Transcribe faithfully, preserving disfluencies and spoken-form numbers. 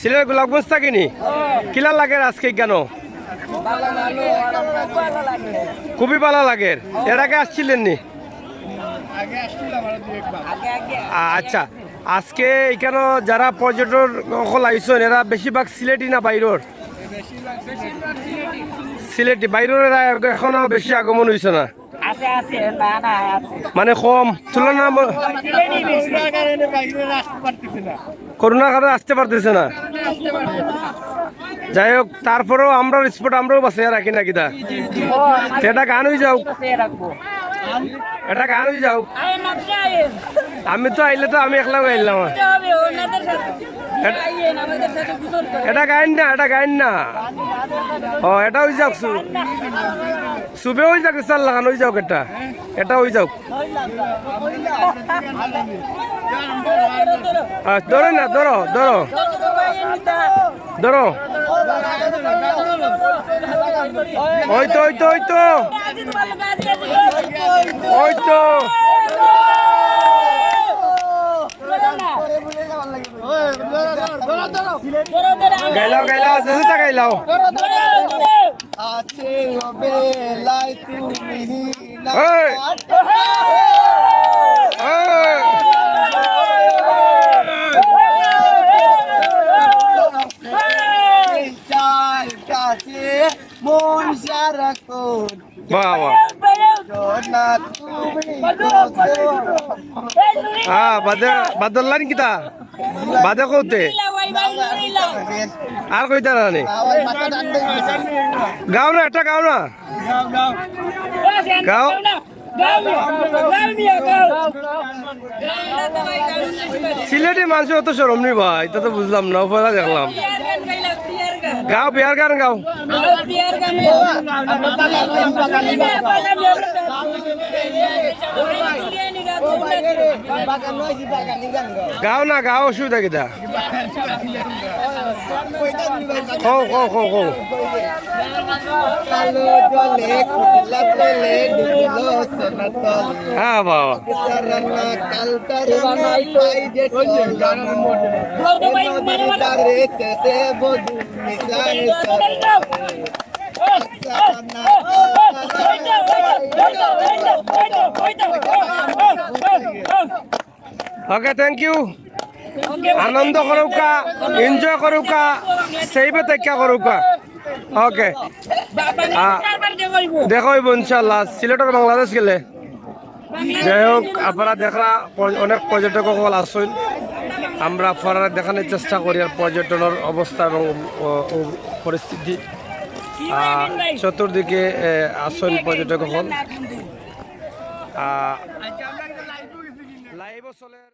সিলেট গোলাপগঞ্জ থাকি নি? কিলা লাগের আজকে কেন? খুবই ভালা লাগের। এর আগে আসছিলেন নি? আ-, আচ্ছা, আজকে ইখানো যারা পর্যটক অকল আইছইন, এরা বেশিরভাগ সিলেটি না বাইরর? সিলেটি। বাইরর এরা এখনো বেশি আগমন অইছে না। আছে, আছে, না, না, আছে। মানে কম, তুলনা ম-, সিলেটি বেশি। করোনার কারণে আসতে পারতেছে না। যাই হোক, তারপরেও আমরার স্পট আমরাও বাঁচাইয়া রাখি না কিতা? ও, এটা গান অই যাউক। বাঁচাইয়া রাখবো। এটা গান অই যাউক। আরে, মাত্র আইন। আমি তো আইলে তো আমি একলা আইলাম। এটা গাইন না, এটা গাইন না। ও, এটা অই যাউক। সু-, সুবে অই যাউক, স্যার লাগান অই যাউক এটা। এটা অই যাউক। আ, ধরো না, ধরো, ধরো। ধরো। ওই তো, ওই তো, ওই তো। ওই তো। গাইলাও, গাইলাও, আস্তে আস্তে গাইলাও। আছে অবেলায় তুমি না এই। এই। চার কাছে মন সারাক্ষণ বাহ, বাহ। না তুমি হ্যাঁ, বাদে, বাদল লাইন কিতা? বাদে কওতে? আর কইতা না নি? গাও না, এটা গাও না। গাও। সিলেটি মানুষের অত শরম নি ভাই, এটা তো বুঝলাম না, পয়লা দেখলাম। গাও, বিয়ার গান গাও। গাও না, গাও, অসুবিধা কিতা? কও, কও, কও, কও। হ্যাঁ, বাবা। ওকে, thank you। আনন্দ করুক্কা, enjoy করুক্কা, সেইবে দেখা করুক্কা। ওকে। আ, দেখা অইবো ইনশাআল্লাহ, সিলেটর বাংলাদেশ গেলে। যাই হোক, আপনারা দেখরা পর-, অনেক পর্যটক অকল আছইন। আমরা আপনারারে দেখানির চেষ্টা করি আর পর্যটনর অবস্থা এবং ও, ও পরিস্থিতি। আ, চতুর্দিকে, এ, আছইন পর্যটক অকল। আ, live-ও চলের।